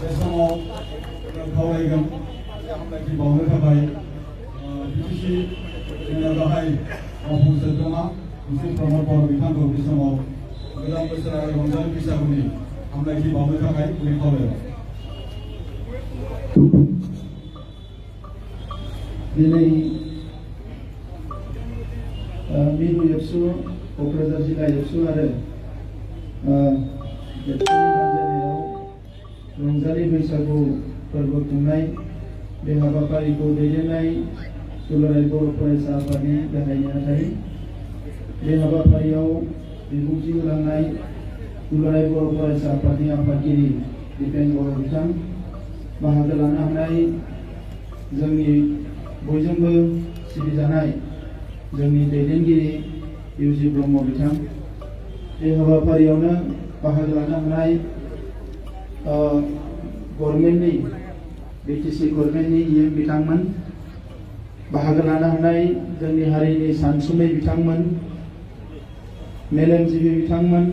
बे समाव खावलायगोन हामलायथि बावनो थाखाय बिटिसि जोंना गाहाय मावफुं सोद्रोमा बिसि प्रमद बर' बिथांखौ बे समाव गोदान बोसोर आरो रंजालि बैसागुनि हामलायथि बावनो थाखाय खावलायबाय। दिनै मिरु एबसु क'क्राझार जिल्ला एबसु आरो एबसुनि रायजोआव रंजालि बैसागु फोरबो खुंनाय बे हाबाफारिखौ दैदेननाय दुलाराय बर' फरायसा आफादनि गाहाय नेहाथारि बे हाबाफारियाव बिबुंथि होलांनाय दुलाराय बर' फरायसा आफादनि आफादगिरि दिपेन बर' बिथां बाहागो लानो हानाय जोंनि बयजोंबो सिबिजानाय जोंनि दैदेनगिरि इउजि ब्रह्म बिथां बे हाबाफारियावनो बाहागो लानो हानाय गभर्नमेन्टनि बिटिसि गभर्नमेन्टनि इएम बिथांमोन बाहागो लानो हानाय जोंनि हारिनि सानसुमै बिथांमोन मेलेमजिबि बिथांमोन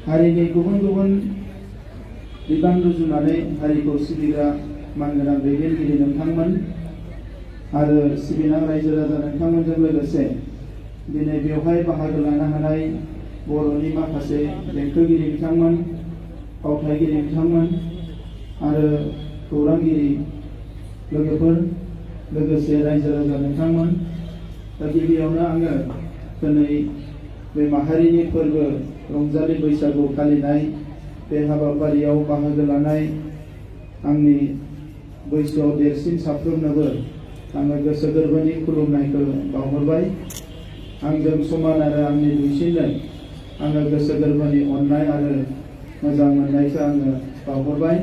हारिनि गुबुन गुबुन बिबान रुजुनानै हारिखौ सिबिग्रा मानगोनां दैदेनगिरि नोंथांमोन आरो सिबिनां रायजो राजा नोंथांमोनजों लोगोसे दिनै बेवहाय बाहागो लानो हानाय बर'नि माखासे देंखोगिरि बिथांमोन फावथायगिरि बिथांमोन आरो खौरांगिरि लोगोफोर लोगोसे रायजो राजा नोंथांमोन दा गिबियावनो आङो दिनै बे माहारिनि फोरबो रंजालि बैसागु फालिनाय बे हाबाफारियाव बाहागो लानाय आंनि बैसोआव देरसिन साफ्रोमनोबो आङो गोसो गोरबोनि खुलुमनायखौ बावहरबाय। आंजों समान आरो आंनि दुइसिननो आङो गोसो गोरबोनि अननाय आरो मोजां मोननायखौ आङो बावहरबाय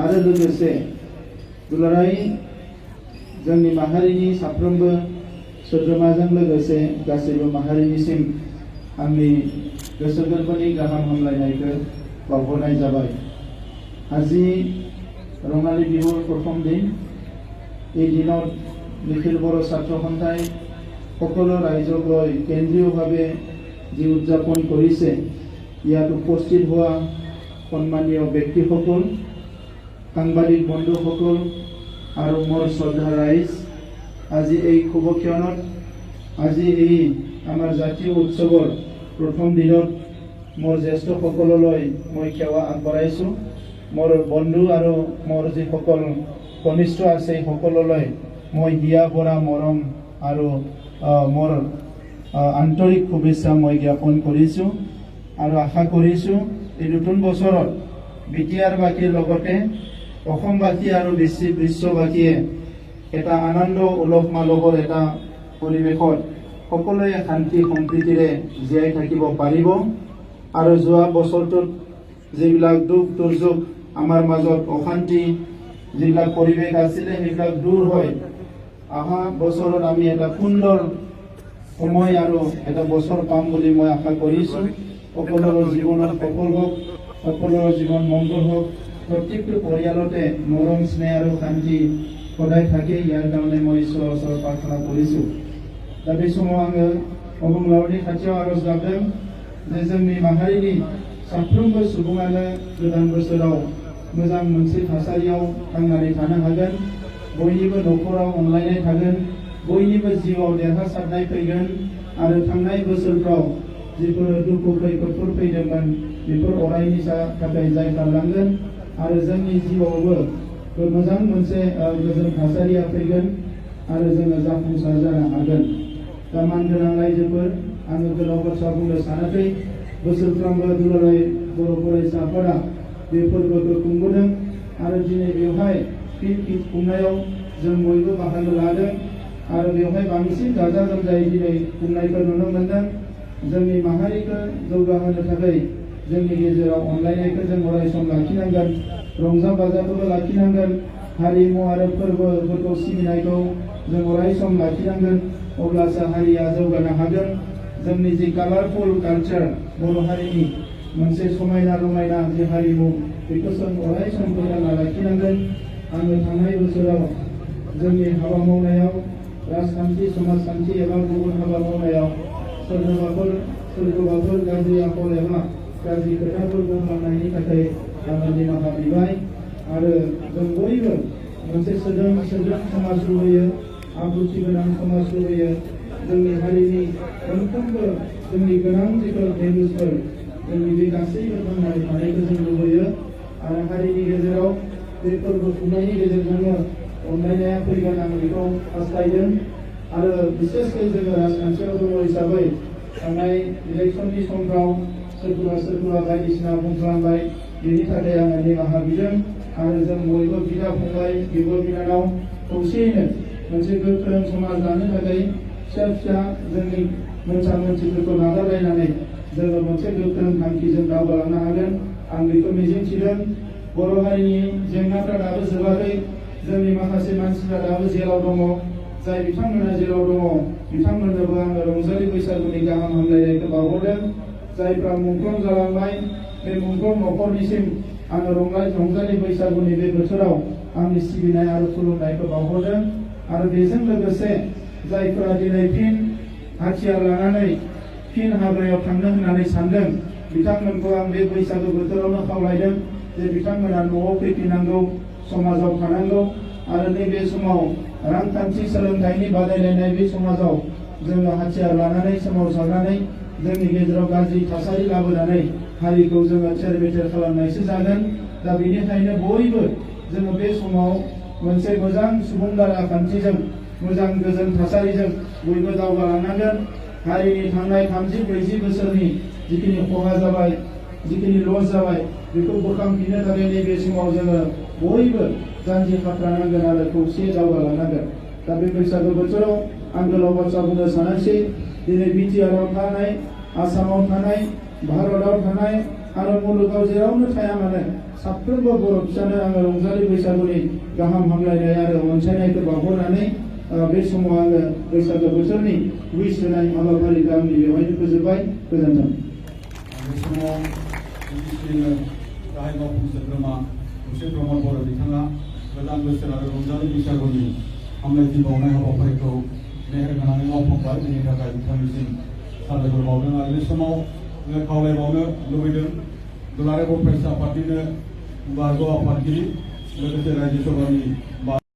आरो लोगोसे दुलाराय जोंनि माहारिनि साफ्रोमबो सोद्रोमाजों लोगोसे गासैबो माहारिनिसिम आंनि गोसो गोरबोनि गाहाम हामलायनायखौ बावहरनाय जाबाय। আজি रङाলী बिहुर प्रथम दिन এই দিনত নিখিল বড়ো ছাত্ৰ সন্থাই সকলো ৰাইজক লৈ কেন্দ্ৰীয়ভাৱে যি উদযাপন কৰিছে ইয়াত উপস্থিত হোৱা সন্মানীয় ব্যক্তিসকল সাংবাদিক বন্ধুসকল আৰু মোৰ শ্ৰদ্ধা ৰাইজ আজি এই শুভক্ষণত আজি এই আমাৰ জাতীয় উৎসৱৰ প্ৰথম দিনত মোৰ জ্যেষ্ঠসকললৈ মই সেৱা আগবঢ়াইছোঁ। মোৰ বন্ধু আৰু মোৰ যিসকল কনিষ্ঠ আছে সকললৈ মই হিয়া ভৰা মৰম আৰু মোৰ আন্তৰিক শুভেচ্ছা মই জ্ঞাপন কৰিছোঁ আৰু আশা কৰিছোঁ এই নতুন বছৰত বিটিআৰবাসীৰ লগতে অসমবাসী আৰু বিশ্ববাসীয়ে এটা আনন্দ উলহ মালহৰ এটা পৰিৱেশত সকলোৱে শান্তি সম্প্ৰীতিৰে জীয়াই থাকিব পাৰিব আৰু যোৱা বছৰটোত যিবিলাক দুখ দুৰ্যোগ আমাৰ মাজত অশান্তি যিবিলাক পৰিৱেশ আছিলে সেইবিলাক দূৰ হৈ অহা বছৰত আমি এটা সুন্দৰ সময় আৰু এটা বছৰ পাম বুলি মই আশা কৰিছোঁ। সকলোৰে জীৱনত সফল হওক, সকলোৰে জীৱন মংগল হওক, প্ৰত্যেকটো পৰিয়ালতে মৰম স্নেহ আৰু শান্তি সদায় থাকে ইয়াৰ কাৰণে মই ঈশ্বৰৰ ওচৰত প্ৰাৰ্থনা কৰিছোঁ। दा बे समाव आङो अबंलावरिनि खाथियाव आरज गाबदों जे जोंनि माहारिनि साफ्रोमबो सुबुङानो गोदान बोसोराव मोजां मोनसे थासारियाव थांनानै थानो हागोन, बयनिबो न'खराव अनलायनाय थागोन, बयनिबो जिउआव देरहासारनाय फैगोन आरो थांनाय बोसोरफ्राव जिफोर दुखु खैफोदफोर फैदोंमोन बेफोर अरायनि थाखाय जायगारलांगोन आरो जोंनि जिउआवबो मोजां मोनसे गोजोन थासारिया फैगोन आरो जोङो जाफुंसार जानो हागोन। दा मानगोनां रायजोफोर आङो गोलाव बाथ्रा बुंनो सानाखै। बोसोरफ्रोमबो दुलाराय बर' फरायसा आफादा बे फोरबोखौ खुंबोदों आरो दिनै बेवहाय फिन खुंनायाव जों बयबो बाहागो लादों आरो बेवहाय बांसिन गाजा गोमजायै दिनै खुंनायखौ नुनो मोनदों। जोंनि माहारिखौ जौगाहोनो थाखाय जोंनि गेजेराव अनलायनायखौ जों अराय सम लाखिनांगोन, रंजा बाजाखौबो लाखिनांगोन, हारिमु आरो फोरबोफोरखौ सिबिनायखौ जों अराय सम लाखिनांगोन, अब्लासो हारिया जौगानो हागोन। जोंनि जि कालारफुल कालचार बर' हारिनि मोनसे समायना रमायना जि हारिमु बेखौ जों अराय सम फोथांना लाखिनांगोन। आङो थांनाय बोसोराव जोंनि हाबा मावनायाव राजखान्थि समाजखान्थि एबा गुबुन हाबा मावनायाव सोरखौबाफोर गाज्रि आखल एबा गाज्रि खोथाफोर बुंलांनायनि थाखाय आङो निमाहा बिबाय। आरो जों बयबो मोनसे सोद्रोम समाज लुबैयो, आब्रुथि गोनां समाज लुबैयो। जोंनि हारिनि मोनफ्रोमबो जोंनि गोनां जिफोर भेलुसफोर जोंनि बे गासैबो थांनानै थानायखौ जों लुबैयो आरो हारिनि गेजेराव बे फोरबो खुंनायनि गेजेरजोंनो अनलायनाया फैगोन आं बेखौ हास्थायदों। आरो बिसेसकै जोङो राजखान्थियाव दङ हिसाबै थांनाय इलेक्सननि समफ्राव सोरखौबा बायदिसिना बुंफ्लांबाय, बेनि थाखाय आङो निमाहा बिदों आरो जों बयबो बिदा फंबाय बिब' बिनानाव खौसेयैनो मोनसे गोख्रों समाज दानो थाखाय फिसा जोंनि मोनसा मोनसिफोरखौ नागारलायनानै जोङो मोनसे गोख्रों थांखिजों दावगालांनो हागोन आं बेखौ मिजिंथिदों। बर' हारिनि जेंनाफ्रा दाबो जोबाखै। जोंनि माखासे मानसिफ्रा दाबो जेलाव दङ। जाय बिथांमोना जेलाव दङ बिथांमोननोबो आङो रंजालि बैसागुनि गाहाम हामलायनायखौ बावहरदों। जायफ्रा मुंख्लं जालांबाय बे मुंख्लं न'खरनिसिम आङो रंजालि बैसागुनि बे बोथोराव आंनि सिबिनाय आरो खुलुमनायखौ बावहरदों। आरो बेजों लोगोसे जायफोरा दिनै फिन हाथियार लानानै फिन हाग्रायाव थांनो होननानै सानदों बिथांमोनखौ आं बे बैसागु बोथोरावनो खावलायदों जे बिथांमोना न'आव फैफिननांगौ, समाजाव थानांगौ आरो नैबे समाव रांखान्थि सोलोंथाइनि बादायलायनाय बे समाजाव जोङो हाथियार लानानै सोमावसारनानै जोंनि गेजेराव गाज्रि थासारि लाबोनानै हारिखौ जोङो थेर बेथेर खालामनायसो जागोन। दा बेनिखायनो बयबो जोङो बे समाव मोनसे मोजां सुबुं राखान्थिजों मोजां गोजोन थासारिजों बयबो दावगालांनांगोन। हारिनि थांनाय 30-40 बोसोरनि जिखिनि खहा जाबाय, जिखिनि लस जाबाय बेखौ बोखांफिननो थाखाय नैबे समाव जोङो बयबो जानजि खाफ्रानांगोन आरो खौसे दावगालांनांगोन। दा बे बैसागु बोथोराव आं गोलाव बाथ्रा बुंनो सानाखिसै। दिनै बिटिआरआव थानाय, आसामाव थानाय, भारतआव थानाय आरो मुलुगाव जेरावनो थाया मानो साफ्रोमबो बर' फिसानो आङो रंजालि बैसागुनि गाहाम हामलायनाय आरो अनसायनायखौ बावहरनानै बे समाव आङो बैसागु बोथोरनि उइस होनाय हाबाफारिखौ आंनि बेवहायनो फोजोबबाय। गोजोन्थों। बे समाव गाहाय मावफुं सोद्रोमा मुसे प्रमद बर' बिथाङा गोदान बोसोर आरो रंजालि बैसागुनि हामलायथि बावनाय हाबाफारिखौ मेहेरगोनाङै मावफुंबाय। बेनि थाखाय बिथांनिसिम साबायखर बावदों आरो बे समाव जोङो खावलायबावनो लुबैदों दुलाराय बर' फरायसा आफादनिनो बारग' आफादगिरि लोगोसे रायजो सभानि